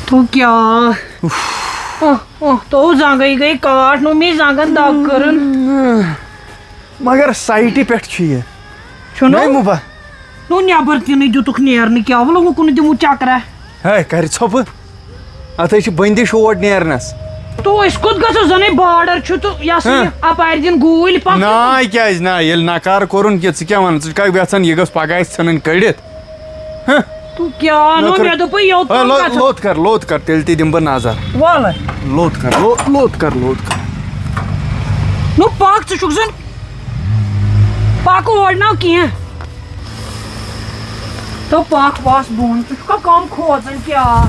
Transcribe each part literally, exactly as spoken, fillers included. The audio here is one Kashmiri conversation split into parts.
تو کیٛاہ؟ اوہ، اوہ، تو زنٛگے گٔے کاٹھ، نو مے زنٛگن دگ کٔرٕن۔ مگر سایٹہِ پٮ۪ٹھ چھُ یہِ۔ چھُنہٕ؟ نٔے مُبا۔ نو نٮ۪بر تہِ نہٕ دیُتُکھ نیرنہٕ، کیٛاہ وَلہٕ وۄنۍ کُنہِ دِمو چکرا۔ ہے، کَرِ ژھۄپہٕ۔ اَتھ ہے چھِ بٔنٛدِش اور نیرنَس۔ تو أسۍ کوٚت گژھو؟ زَنٕے بارڈر چھُ تہٕ یہِ ہسا یہِ ہاں۔ اَپارِ دِن گوٗلۍ پَکھ۔ نا، کیٛازِ نا؟ ییٚلہِ نکار کوٚرُن کہِ ژٕ کیٛاہ وَنان؟ ژٕ چھُکھ یژھان یہِ گژھِ پگاہ اَسہِ ژھٕنٕنۍ کٔڑِتھ؟ ہہ؟ تو کیٛاہ نو، نوکر۔ مےٚ دوٚپُے یوٚت ہے، تام لو-، گژھو۔ لوٚت کر، لوٚت کر، تیٚلہِ تہِ دِمہٕ بہٕ نظر۔ وَلہٕ۔ لوٚت کر، لو-، لوٚت کر، لوٚت کر۔ نو پَکھ، ژٕ چھُکھ زَن پَکھ اور نہ کینٛہہ۔ تو پَکھ بَس بۄن، ژٕ چھُکھا کَم کھوژان کیٛاہ؟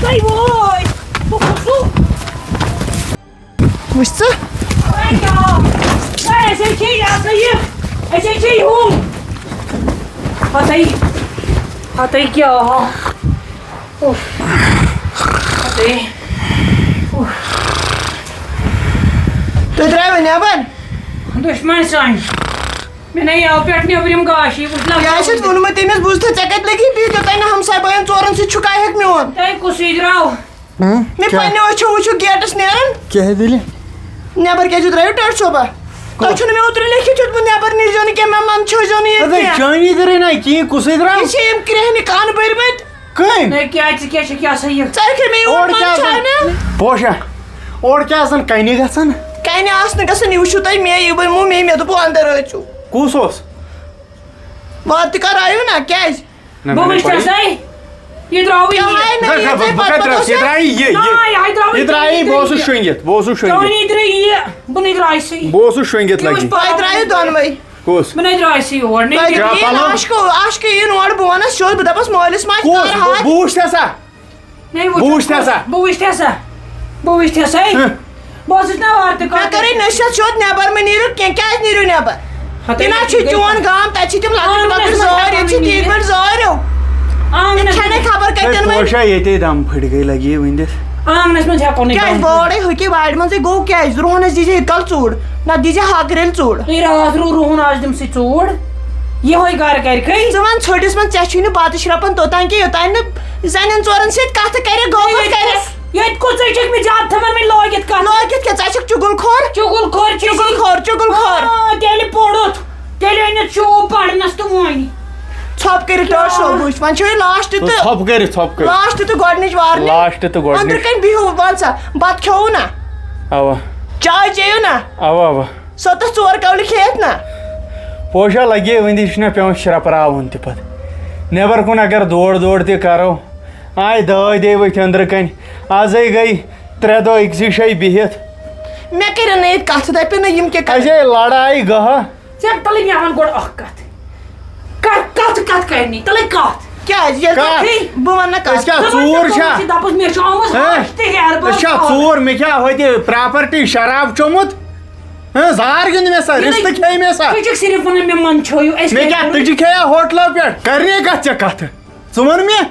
تُہۍ وٲے، بہٕ کھوٗژُس۔ وٕچھ ژٕ۔ اے کیٛاہ؟ اے، أسۍ ہے چھِ یہِ ہسا یہِ، أسۍ ہے چھِ یہِ ہُم۔ ہتٕے، ہتٕے کیٛاہ؟ اوف۔ ہتٕے۔ اوف۔ تُہۍ درٛایوٕ نٮ۪بر؟ دُشمن سٲنۍ۔ مےٚ نے یَوٕ پٮ۪ٹھ نیٚبرِم گاشی وٕچھ نہ۔ کیٛاہ چھُتھ ووٚنمُت تٔمِس؟ بوٗزتھا، ژےٚ کَتہِ لٔگی بِہِتھ یوٚتانۍ نہٕ ہمساے بٲیَن ژورَن سۭتۍ چھُکھ آیہِ ہیوٚک میون؟ تۄہہِ کُسٕے درٛاو؟ ہاں؟ مےٚ کیٛاہ؟ پنٛنیو أچھو وٕچھُکھ گیٹَس نیران۔ کیٛاہ ہے دٔلیٖل؟ نٮ۪بَر کیٛازِ درٛایِو ٹٲٹھ صٲبہ؟ تۄہہِ چھُنہٕ مےٚ اوترٕ لیکھِتھ دیُتمُت نٮ۪بَر نیٖرزیو نہٕ کینٛہہ، مےٚ منٛد چھٲزیو نہٕ ییٚتہِ اَدٕ کینٛہہ۔ چٲنی دٔرٕے نہ کِہیٖنۍ، کُسٕے درٛاو؟ یہِ چھِ یِم کرٛیٚہنہِ کَن بٔرمٕتۍ۔ کٕہٕنۍ؟ نہ کیٛازِ، ژٕ کیٛاہ چھَکھ یہِ ہسا یہِ؟ ژٕ ہیٚکھے مےٚ یور اورٕ کیٛاہ منٛد آسان؟ چھانہٕ؟ پوشا، اورٕ کیٛاہ آسان کَنہِ گژھان؟ کَنہِ آسنہٕ گژھان، یہِ وٕچھِو تُہۍ مے، یہِ ووٚنمو مے، مےٚ دوٚپوُ اَندَر ٲسِو۔ کُس اوس؟ وارٕ تہِ کَر آیِو نا، کیٛازِ؟ نہ، بہٕ مےٚ وٕچھِ نہ پَیی۔ ژےٚ، یہِ درٛاوٕے کیٛاہ یہِ۔ آے نہ، نہ، یہِ نہ، ژےٚ بہٕ پَتہٕ کَتہِ درٛاوُس؟ پَتہٕ یہِ درٛایہِ یہِ، نہ، یہِ۔ یہِ ہاے درٛاوٕے یہِ درٛایہِ، ژےٚ بہٕ اوسُس یہِ۔ شۄنٛگِتھ، بہٕ اوسُس شۄنٛگِتھ۔ چٲنی درٛاے یہِ، بہٕ نَے درٛایسٕے۔ بہٕ اوسُس شۄنٛگِتھ یہِ وٕچھ لَگی۔ پَتہٕ۔ تۄہہِ درٛایِو دۄنوَے۔ کُس؟ بہٕ نَے درٛایسٕے یور، نَے کُس؟ درٛایہِ۔ کیٛاہ یہِ پَلو؟ عاشقو، عاشقہٕ یِن اورٕ، بہٕ وَنَس سیوٚد، بہٕ دَپَس مٲلِس ماجہِ کُس؟ کَر بہٕ، ہَتھ۔ بہٕ وٕچھِ سا۔ نَے وٕچھ۔ بہٕ وٕچھِ سا۔ بہٕ وٕچھِ سا۔ بہٕ وٕچھِ سا۔ ہہ۔ بہٕ ٲسٕس نہ وارٕ تہِ مےٚ کَرٕنۍ۔ کَرے نصیحت سیوٚد، نٮ۪بر مہٕ نیٖرِو کینٛہہ۔ کیٛازِ نیٖرِو نٮ۪بر؟ ہَتَے یہِ نہ چھُ گٔے چون گام، تَتہِ چھِ تِم لۄکٕٹۍ آنٛگنَس لۄکٕٹۍ منٛز زٲرۍ، ییٚتہِ چھِ ہیٚکو نہٕ تیٖتۍ بٔڑۍ زٲرۍ ہیوٗ۔ آنٛگنَس یِتھ کھٮ۪نَے خبر کَتٮ۪ن وۄنۍ۔ پوشا ییٚتے دَم پھٔٹۍ گٔے لَگے ؤنِتھ۔ آنٛگنَس منٛز ہٮ۪کو نہٕ کیٛازِ؟ کَم۔ بورڈَے ہُہ کہِ وارِ منٛزٕے گوٚو کیٛازِ؟ رُہَنَس دیٖزِ ییٚتہِ کَل ژوٗر، نَتہٕ دیٖزِ ہاکہٕ رٮ۪لہِ ژوٗر۔ تُہۍ راتھ روٗ رُہُن آز دِمسٕے ژوٗر۔ یِہوٚے گَرٕ کَرِ کھٔے۔ ژٕ وَن ژھٔٹِس منٛز، ژےٚ چھُے نہٕ بَتہٕ شرٛپان توٚتام کہِ یوٚتام نہٕ زَنٮ۪ن ژورَن سۭتۍ کَتھٕ کَرِ، گوٚو ییٚتہِ کَرِ۔ کُس، ییٚتہِ کُس ژٕ چھَکھ مےٚ زیادٕ تھاوان وۄنۍ لٲگِتھ کَتھ؟ لٲگِتھ کیٛاہ؟ ژٕ چھَکھ چُگُل خور۔ چُگُل خور چھِ چُگُل خور، چُگُل خور۔ آ، تیٚلہِ پوٚرُتھ، تیٚلہِ أنِتھ چوب پَرنَس تہٕ وۄنۍ۔ ژھۄپ کٔرِتھ کیٛاہ؟ ٹٲٹھ صٲب وٕچھ، وۄنۍ چھُ یہِ لاسٹ تہٕ ژھۄپ کٔرِتھ، ژھۄپ کٔرِتھ۔ لاسٹ تہٕ گۄڈٕنِچ وارنِنٛگ۔ لاسٹ تہٕ گۄڈٕنِچ۔ أنٛدرٕ کَنۍ بِہِو، وَن سا، بَتہٕ کھیوٚوُ نا؟ اَوا۔ چاے چیٚیِو نا؟ اَوا، اَوا۔ سۄ تہٕ ژور کَولہِ کھیٚیَتھ نا؟ پوشا لَگے وٕنہِ، یہِ چھُنہ پٮ۪وان شرٛپراوُن تہِ پَتہٕ۔ نٮ۪بَر کُن اگر دورٕ دورٕ تہِ کَرو، آے دٲدۍ دے ؤتھۍ أنٛدرٕ کَنۍ۔ آزَے گٔے ترٛےٚ دۄہ أکسٕے جایہِ بِہِتھ۔ مےٚ کٔرِو نہٕ ییٚتہِ کَتھٕ دَپہِ نہ یِم کیٛاہ کَرَن؟ اَسے لڑایہِ گٔہہ۔ ژےٚ تَلہٕ مےٚ وَن گۄڈٕ اَکھ کَتھ۔ کَتھ، کَتھ، کَتھ کَرنی؟ تَلَے کَتھ۔ کیٛازِ؟ ییٚلہِ کَتھ؟ تُہۍ بہٕ وَنہٕ نہ کَتھ۔ أسۍ کیٛاہ ژٕ وَن ژوٗر مےٚ چھا؟ کَتھ، ژٕ دَپُس مےٚ چھُ آمُت ہہ؟ ہَش تہٕ ہیرٕ بَس أسۍ چھا آمُت۔ ژوٗر؟ مےٚ کیٛاہ ہوٚتہِ پراپرٹی شراب چوٚمُت؟ ہہ، زار گیُنٛد مےٚ سا، یہِ نَے، رِستہٕ کھیٚیہِ مےٚ سا؟ ژٕ چھُکھ صرف وَنان مےٚ منٛد چھٲیِو، أسۍ مےٚ کیٛاہ کیٛاہ، کوٚرُو؟ تُجہِ کھیٚیا ہوٹلو پٮ۪ٹھ؟ کَرنے کَتھ ژےٚ کَتھٕ؟ ژٕ وَن مےٚ۔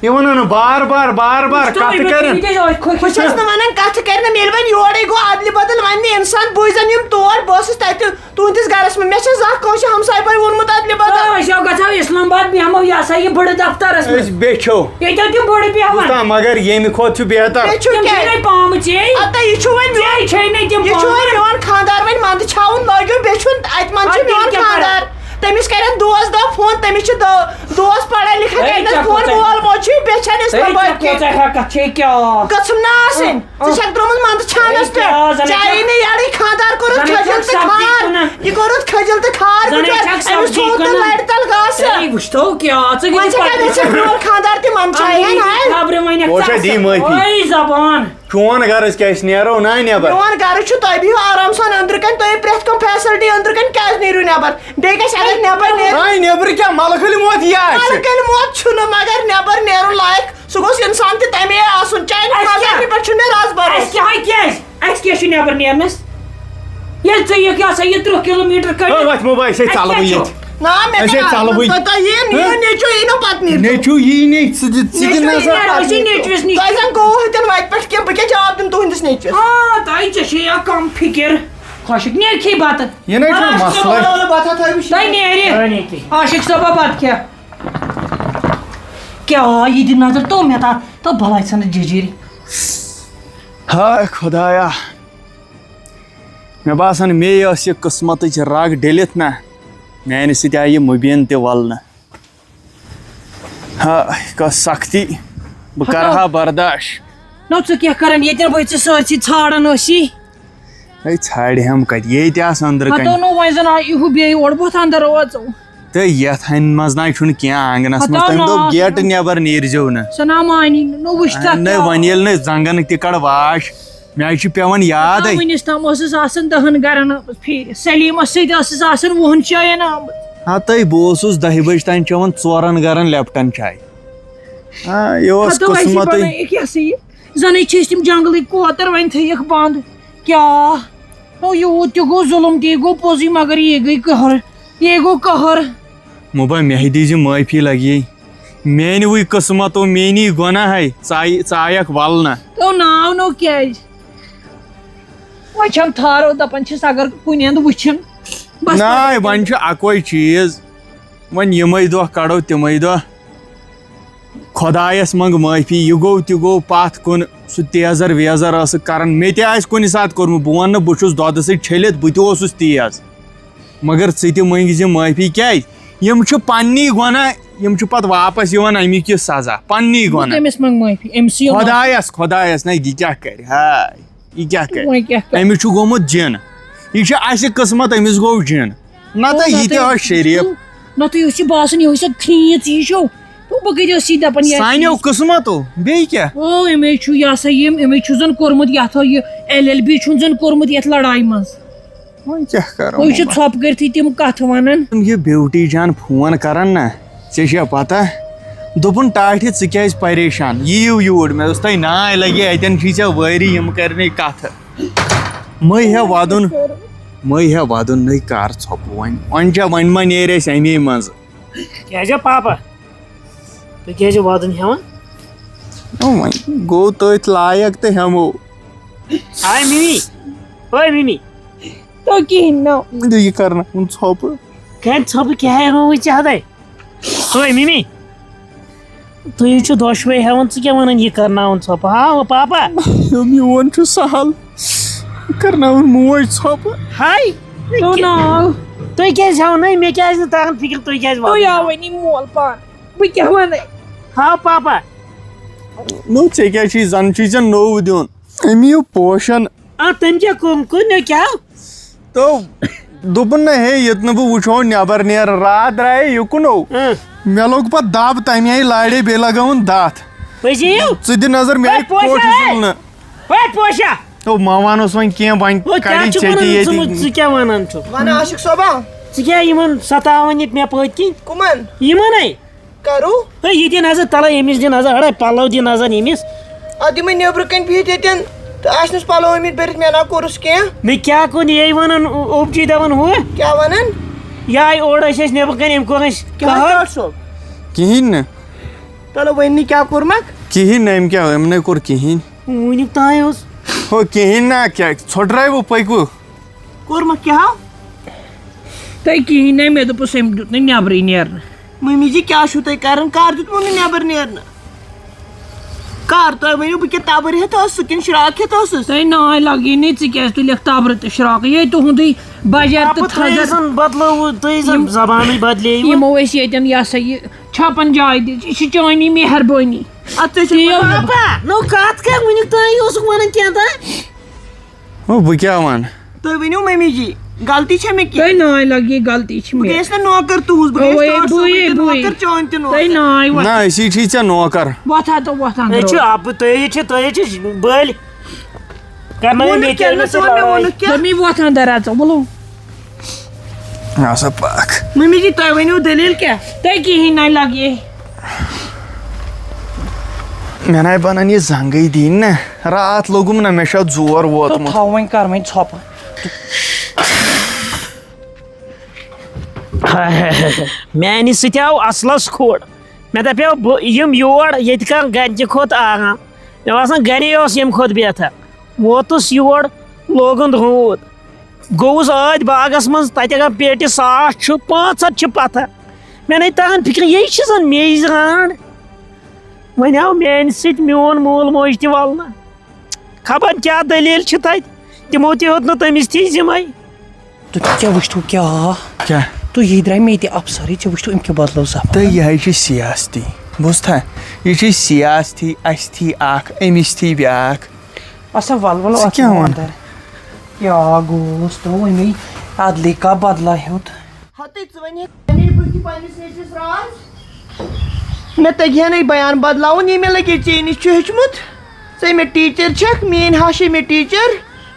یہِ وَنان نہٕ بار بار، بار بار وٕچھ تو، کَتھٕ یہِ کَرٮ۪ن۔ یہِ کیٛازِ آسہِ خۄش؟ بہٕ چھَس نہٕ وَنان کَتھٕ کَرِ نہٕ، ییٚلہِ وۄنۍ یورَے گوٚو اَدلہِ بدل، وۄنۍ نہٕ اِنسان بوٗزَن یِم تور، بہٕ ٲسٕس تَتہِ تُہٕنٛدِس گَرَس منٛز، مےٚ چھا زانٛہہ کٲنٛسہِ ہمساے بٲے ووٚنمُت اَدلہِ بدل؟ آ، أسۍ ہو گژھو اِسلام آباد، بیٚہمو یہِ ہسا یہِ بٔڑٕ دفترَس منٛز۔ أسۍ بیٚچھو۔ ییٚتہِ ہو تِم بٔڑٕ بیٚہوان۔ بوٗزتھا، مگر ییٚمہِ کھۄتہٕ چھُ بہتر۔ بیٚچھِو تِم کیٛازِ؟ چھِنَے پامہٕ ژے۔ اَدٕ یہِ چھُ وۄنۍ میون۔ ژے چھے نہٕ تِم یہِ چھُ وۄنۍ پامہٕ۔ میون خانٛدار، وۄنۍ منٛدٕ چھاوُن لٲگِو، بیٚچھُن اَتہِ منٛز چھُ اَدٕ تِم میون کیٛاہ کَرَن؟ خانٛدار۔ تٔمِس کَرن دوس دَہ فون، تٔمِس چھِ دو-، دوس پَران لیکھان ہے، کَرنَس ژےٚ فون، کوٗتاہ، مول موج چھُے بیٚچھان ہے، اِسلام آباد ژےٚ کہِ۔ کوٗتاہ ہٮ۪کَتھ چھے کیٛاہ؟ گٔژھٕم نہ آسٕنۍ۔ ژٕ چھَکھ درٛامُت منٛدٕ چھانَس ہے، پٮ۪ٹھ۔ کیٛاہ زَنہٕ ژےٚ چھَکھ، یی نہٕ یَڑٕے خانٛدار کوٚرُتھ زَنہٕ کھٔجِل چھَکھ تہٕ سبزی کھار۔ کٕنان۔ یہِ کوٚرُتھ کھٔجِل تہٕ کھار، زَنہٕ بِچور۔ چھَکھ أمِس سبزی تھوٚوُتھ نہٕ کٕنان۔ لَرِ تَل گاسہٕ۔ ہے، وٕچھتو کیٛاہ، ژٕ وۄنۍ گٔژھِکھ چھَکھ پَتہٕ گژھِ میون خانٛدار تہِ منٛدچھاوُن، ہے؟ خبرٕ وۄنۍ یَتھ پوشا ژَس۔ دی معٲفی۔ اوے زبان۔ چون گرٕ أسۍ کیٛاہ أسۍ نیرو نا نٮ۪بر؟ میون گرٕ چھُ، تۄہہِ بِہِو آرام سان أنٛدرٕ کَنۍ، تۄہہِ پرٛٮ۪تھ کانٛہہ facility أنٛدرٕ کَنۍ، کیٛازِ نیٖرِو نٮ۪بر؟ بیٚیہِ گژھِ اگر نٮ۪بر نیرُن، آے نٮ۪برٕ کیٛاہ ملہٕ کھٔلۍ موت یی آسہِ؟ ملہٕ کھٔلۍ موت چھُنہٕ، مگر نٮ۪بر نیرُن لایق، سُہ گوٚژھ اِنسان تہِ تَمے آسُن، چانہِ اَسہِ کیٛاہ؟ Facility پٮ۪ٹھ چھُنہٕ مےٚ راز بھروسہٕ۔ اَسہِ کیٛاہ، کیٛازِ؟ اَسہِ کیٛاہ چھُ نٮ۪بر نیرنس؟ ییٚلہِ ژٕ یِکھ، یہِ ہسا یہِ ترٕٛہ کِلوٗ میٖٹر کٔڑِتھ۔ ہے، وۄتھ مہٕ وۄتھ، أسۍ ہے اَسہِ ژَلہٕ کیٛاہ وۄنۍ چھُ؟ ییٚتہِ۔ نا، مےٚ أسۍ ہے کیٛاہ؟ ژَلہٕ وۄنۍ۔ تۄہہِ، تۄہہِ یِیِن، ہہ؟ میون نیٚچوٗ یی نہٕ پتہٕ نیٖرِتھ۔ نیٚچوٗ یی نہٕ، ژٕ دِ، ژٕ دِ نیٚچوٗ نظر۔ یی نہٕ، أسۍ چھِ نیٚچوِس نِش۔ تۄہہِ زن گوٚوُ ہُتٮ۪ن وتہِ پٮ۪ٹھ کینٛہہ، بہٕ کیٛاہ جواب دِمہٕ تُہٕنٛدِس نیٚچوِس؟ آ، تۄہہِ ژےٚ چھے یا کم فِکر۔ خۄشِک، نیر کھے بتہٕ۔ یہِ نَے چھُنہٕ آ، مسلہٕ۔ بتہٕ ہا تھٲوِو شیٖرِتھ۔ تۄہہِ نیرِ۔ آ، نیٚکہِ۔ عاشق صٲبا بتہٕ کھےٚ۔ کیٛاہ یہِ دِ نظر تو مےٚ تا تو بلاے ژھٕنہٕ جِجِرۍ۔ ہاے خۄدایا، مےٚ باسان مے ٲس یہِ قٕسمتٕچ رگ ڈٔلِتھ نا، میانہِ سۭتۍ آیہِ یہِ مُبیٖن تہِ ولنہٕ۔ ہاے کۄس سختی، بہٕ کرٕ ہا برداش۔ نو ژٕ کیٛاہ کران ییٚتٮ۪ن بہٕ ژٕ سٲرسٕے ژھانڈان ٲسی۔ ہے، ژھانڈِ ہم کتہِ؟ ییٚتہِ آسہٕ أنٛدرٕ کنہِ۔ ہتو نو وۄنۍ زن آیہِ ہُہ بیٚیہِ اورٕ بۄتھ اندر وٲژٕو۔ تہٕ یتھ ہنہِ منٛز نہ چھُنہٕ کینٛہہ آنگنس منٛز، ہتو تٔمۍ نہ دوٚپ آسہٕ۔ گیٹہٕ نٮ۪بر نیٖرزیو نہٕ۔ سۄ نہ مانی نہٕ، نو وٕچھ تتھ اہن، نہ، کیٛاہ وۄنۍ آو۔ ییٚلہِ نہٕ زنگن تہِ کڑ واش، مےٚ حظ چھُ پٮ۪وان یاد۔ ہتو وٕنِس تام ٲسٕس آسان دہن گرن پھیٖرِتھ، سلیمس سۭتۍ ٲسٕس آسان وُہن جاین آمٕژ۔ ہتے بہٕ اوسُس دہہِ بجہِ تام چٮ۪وان ژورن گرن لیپٹن چاے۔ آ، یہِ اوس ہتو اَسہِ قٕسمتٕے۔ بنٲیِکھ یہِ ہسا یہِ۔ زَنٕے چھِ أسۍ تِم جنٛگلٕکۍ کوتَر، وۄنۍ تھٲیِکھ بنٛد۔ کیٛاہ؟ ہو، یوٗت تہِ گوٚو ظُلُم، تی گوٚو پوٚزُے، مگر یے گٔے قہر، یے گوٚو قہر۔ مُبا، مےٚ دیٖزِ معٲفی لگے۔ میٛانہِ وٕے قٕسمت، او میٛٲنی گۄناہ ہے، ژٕ آے-، ژٕ آیکھ ولنہٕ۔ تو ناو نو کیٛازِ؟ وۄنۍ چھَم تھارو، دَپان چھِس اگر کُنہِ اَندٕ وٕچھِن، بس ناے، پَتہٕ وۄنۍ چھُ اَکوے چیٖز، وۄنۍ یِمَے دۄہ کَڑو تِمَے دۄہ۔ خۄدایَس منٛگ معٲفی، یہِ گوٚو تہِ گوٚو پَتھ کُن، سُہ تیزر ویزر ٲسٕکھ کران۔ مےٚ تہِ آسہِ کُنہِ ساتہٕ کوٚرمُت، بہٕ وَنہٕ نہٕ بہٕ چھُس دۄدٕ سۭتۍ چھٔلِتھ، بہٕ تہِ اوسُس تیز۔ مگر ژٕ تہِ مٔنٛگۍ زِ معٲفی، کیٛازِ؟ یِم چھِ پننی گۄناہ، یِم چھِ پتہٕ واپس یِوان اَمی کہِ سزا، پننی بہٕ گۄناہ۔ کٔمِس منٛگ معٲفی؟ أمۍ سٕے یوت۔ خۄدایَس، خۄدایَس، نہ، یہِ کیٛاہ کرِ؟ ہاے، یہِ کیٛاہ کرِ؟ وۄنۍ کیٛاہ کرِ؟ أمِس چھُ گوٚمُت جِن۔ یہِ چھُ اَسہِ قٕسمت، أمِس گوٚو جِن۔ نتہٕ او، یہِ تہِ نتہٕ ٲس شریٖف۔ نتہٕ یہِ اوس یہِ باسان، یہِ اوس اکھ کھرٛیٖژ ہِش ہیوٗ۔ تو بہٕ کتہِ ٲسٕس یہِ دپان، یہِ آسہِ سانیو یہِ۔ قٕسمتو، بیٚیہِ کیٛاہ؟ او، أمۍ ہے چھُ، یہِ ہسا یہِ، أمۍ ہے چھُ زن کوٚرمُت یتھ، یہِ ایل ایل بی چھُن زن کوٚرمُت یتھ لڑایہِ منٛز۔ وۄنۍ کیٛاہ کرو تُہۍ چھِو ماما؟ ژھۄپہٕ کٔرتھٕے تِم کتھٕ ونان۔ یہِ بیوٹی جان فون کران نا، ژےٚ چھےٚ پتہ؟ دوٚپُن، "ٹاٹھہِ، ژٕ کیٛازِ پریشان؟ یِیِو یوٗرۍ۔" مےٚ دوٚپُس، "تۄہہِ ناے لگہِ، اتٮ۪ن چھُے ژےٚ وٲری یِم کرنٕے کتھٕ۔" مٔہۍ ہیٚہ ودُن، مٔہۍ ہیٚہ ودُن، نٔے کر ژھۄپہٕ وۄنۍ۔ وۄنۍ چھا، وۄنۍ ما نیرِ اسہِ امے منٛزٕ؟ کیٛازِ ہا پاپا؟ تُہۍ کیٛازِ وَدُن ہٮ۪وان؟ وۄنۍ گوٚو تٔتھۍ لایق تہٕ ہٮ۪مو۔ آے مِمی، اوے مِمی۔ تو کِہیٖنۍ نہٕ۔ یہِ کرناوُن ژھۄپہٕ۔ کَمہِ ژھۄپہٕ کیٛاہ ہٮ۪مو وۄنۍ ژےٚ ہَدَے؟ اوے مِمی، تُہۍ چھِو دۄشوَے ہٮ۪وان، ژٕ کیٛاہ وَنان یہِ کرناوُن ژھۄپہٕ؟ ہاں، پاپا۔ یِم یِوان چھُ سہل، یہِ کرناوُن موج ژھۄپہٕ۔ ہاے۔ تو ناو۔ تُہۍ کیٛازِ ہٮ۪وان نہٕ؟ مےٚ کیٛازِ نہٕ تَران فِکر تُہۍ کیٛازِ تُہۍ وَدُن؟ آوٕے نہٕ مول پانہٕ۔ بہٕ کیٛاہ وَنَے؟ ہاو پاپا۔ نو، ژےٚ کیٛاہ چھُے زَن چھُے ژےٚ نوٚو دیُن؟ أمۍ یہِ پوشَن۔ آ، تٔمۍ کیٛاہ کوٚم کوٚر؟ مےٚ کیٛاہ؟ تو دوٚپُن نہ، ہے، ییٚتہِ نہٕ بہٕ وٕچھو نٮ۪بر نیرٕ، راتھ درٛایے یُکنو۔ اۭں۔ مےٚ لوٚگ پَتہٕ دَب، تَمہِ آیہِ لاڑے بیٚیہِ لگٲوٕن دَتھ۔ پٔزی یِو؟ ژٕ دِ نظر، مےٚ ہے، آیہِ پوشا، کوٹھ ہے۔ زُلنہٕ۔ ہے، پوشا۔ تو مامان اوس وۄنۍ کینٛہہ، وۄنۍ او، کیٛاہ کَڑے چھُکھ ژےٚ تہِ وَنان ییٚتہِ۔ ژٕ؟ ژٕ کیٛاہ وَنان چھُکھ؟ وَنان عاشق صٲبا۔ ژٕ کیٛاہ یِمَن سَتاوان ییٚتہِ مےٚ پٔتۍ کِنۍ؟ کٕمَن؟ یِمَنَے۔ کَرو۔ ہے، یہِ دِ نظر تَلَے، أمِس دِ نظر، اَڑے پَلو دِ نظر ییٚمِس۔ اَتھ دِمَے نیٚبرٕ کَنۍ بِہِتھ ییٚتٮ۪ن تہٕ آسنَس پَلو آمٕتۍ بٔرِتھ، مےٚ نا کوٚرُس کینٛہہ۔ مےٚ کیٛاہ کوٚر یے وَنان، اوٚبجی دَپان ہُہ۔ کیٛاہ وَنان؟ یہِ آیہِ اورٕ، أسۍ ٲسۍ نیٚبرٕ کَنۍ، أمۍ کوٚر اَسہِ کیٛاہ کَہر۔ ڈاکٹر صٲب؟ کِہیٖنۍ نہٕ۔ تَلہٕ وۄنۍ نہٕ کیٛاہ کوٚرمَکھ؟ کِہیٖنۍ نہٕ، أمۍ کیٛاہ، أمۍ نَے کوٚر کِہیٖنۍ۔ وٕنیُک تام اوس۔ ہو، کِہیٖنۍ نہ، کیٛاہ ژھۄٹرٲیوٕ، پٔکِو۔ کوٚرمَکھ کیٛاہ ہا؟ تۄہہِ کِہیٖنۍ نَے، مےٚ دوٚپُس أمۍ دیُت نہٕ نٮ۪برٕے نیرنہٕ۔ مٔمی جی، کیٛاہ چھُو تۄہہِ کَران؟ کَر دیُتمو نہٕ نٮ۪بر نیرنہٕ؟ کَر؟ تۄہہِ ؤنِو، بہٕ کیٛاہ تَبٕر ہٮ۪تھ ٲسٕس کِنہٕ شرٛاکھ ہٮ۪تھ ٲسٕس؟ تۄہہِ ناے لَگی نہٕ، ژٕ کیٛازِ تُلکھ تَبرٕ تہٕ شرٛاکھ؟ یے تُہُنٛدُے بجر تہٕ پاپہٕ، تُہۍ تھزر۔ زَن بدلٲوٕ، تُہۍ زَن یِم، زبانٕے بدلیوٕ۔ یِمو أسۍ ییٚتٮ۪ن، یہِ ہسا یہِ، چھاپَن جاے دِژ، یہِ چھِ چٲنی مہربٲنی۔ اَدٕ تُہۍ چھِو یِیِو۔ پاپا، نو کَتھ کَر؟ وٕنیُک تام اوسُکھ وَنان کینٛہہ تام۔ ہو، بہٕ کیٛاہ وَنہٕ؟ تُہۍ ؤنِو مٔمی جی، غلطی چھےٚ مےٚ کینٛہہ؟ تۄہہِ ناے لَگہِ، غلطی چھِ بہٕ مےٚ۔ گٔیَس نہ نوکر تُہٕنٛز، بہٕ گٔیَس اوے، ٹاٹھ صٲبٕے بٕے، تہٕ بٕے۔ نوکر، چٲنۍ تہِ نوکر۔ تۄہہِ ناے وَتھ۔ نہ، أسی چھِ ژےٚ نوکر۔ وۄتھ ہا تہٕ وۄتھ ہا اے چھُ درٛاو۔ اَبہٕ، تُہۍ چھِ، تُہۍ چھِ بٔلۍ۔ کرنٲوِو ووٚنُکھ مےٚ کیٛاہ؟ تہِ، نہ ژٕ وَن مےٚ ووٚنُکھ کیٛاہ؟ دوٚپمَے وۄتھ ہا درٛاو ژٕ، وَلو۔ آسا پاک۔ مٔمی جی، تۄہہِ ؤنِو دٔلیٖل کیٛاہ؟ تۄہہِ کِہیٖنۍ نَے لَگہِ۔ مےٚ نَے بَنان یہِ زنٛگٕے دِنۍ نہ۔ راتھ لوٚگُم نہ، مےٚ چھُ اَتھ زور ووتمُت۔ تھاو وۄنۍ کَر وۄنۍ ژھۄپہٕ۔ میٛانہِ سۭتۍ آو اَصلَس کھوٚڑ۔ مےٚ دَپیو، بہٕ یِم یور، ییٚتہِ کانٛہہ گَرِ کہِ کھۄتہٕ آرام۔ مےٚ باسان، گَرے اوس ییٚمہِ کھۄتہٕ بہتر۔ ووتُس یور، لوگُن روٗد۔ گوٚوُس ٲدۍ باغس منٛز، تتہِ اگر پیٹہِ ساس چھُ، پانٛژھ ہتھ چھِ پتھر۔ مےٚ نے تران فکرِ، یے چھِ زن میٚیہِ زرانٛٹھ۔ وۄنۍ آو میانہِ سۭتۍ میون مول موج تہِ ولنہٕ۔ خبر کیٛاہ دٔلیٖل چھِ تَتہِ، تِمو تہِ ہیوٚت نہٕ تٔمِس تھی ذِمَے۔ تہٕ ژےٚ وٕچھتھو کیٛاہ؟ کیٛاہ؟ تہٕ یہِ درٛاے مےٚ تہِ اَپسَرٕے، ژےٚ وٕچھتھو أمۍ کیٛاہ بدلٲو زبان۔ تہٕ یِہوٚے چھِ سیاستی، بوٗزتھا؟ یہِ چھِ سیاستی، اَسہِ تھی اَکھ، أمِس تھی بیٛاکھ۔ اچھا، وَل وَلہٕ ژٕ اَتھ کیٛاہ وَنان؟ اَندَر۔ کیٛاہ گوٚوس تہٕ وۄنۍ عدلہِ کا بدلا ہیوٚت؟ ہتے ژٕ وَنہِ ہے، وَنے بہٕ تہِ پنٛنِس نیٚچوِس راز۔ مےٚ تَگہِ ہا نَے بیان بدلاوُن، یہِ مےٚ لَگے ژےٚ نِش چھُ ہیوٚچھمُت۔ ژٕ مےٚ ٹیٖچَر چھَکھ، میٛٲنۍ ہاشے مےٚ ٹیٖچَر۔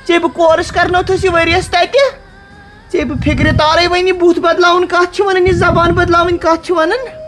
ژےٚ بہٕ کورس کرنوتھس یہِ ؤرۍیَس تَتہِ۔ ژےٚ بہٕ فِکرِ تارَے وۄنۍ یہِ بُتھ بدلاوُن کَتھ چھِ وَنان، یہِ زبان بدلاوٕنۍ کَتھ چھِ وَنان۔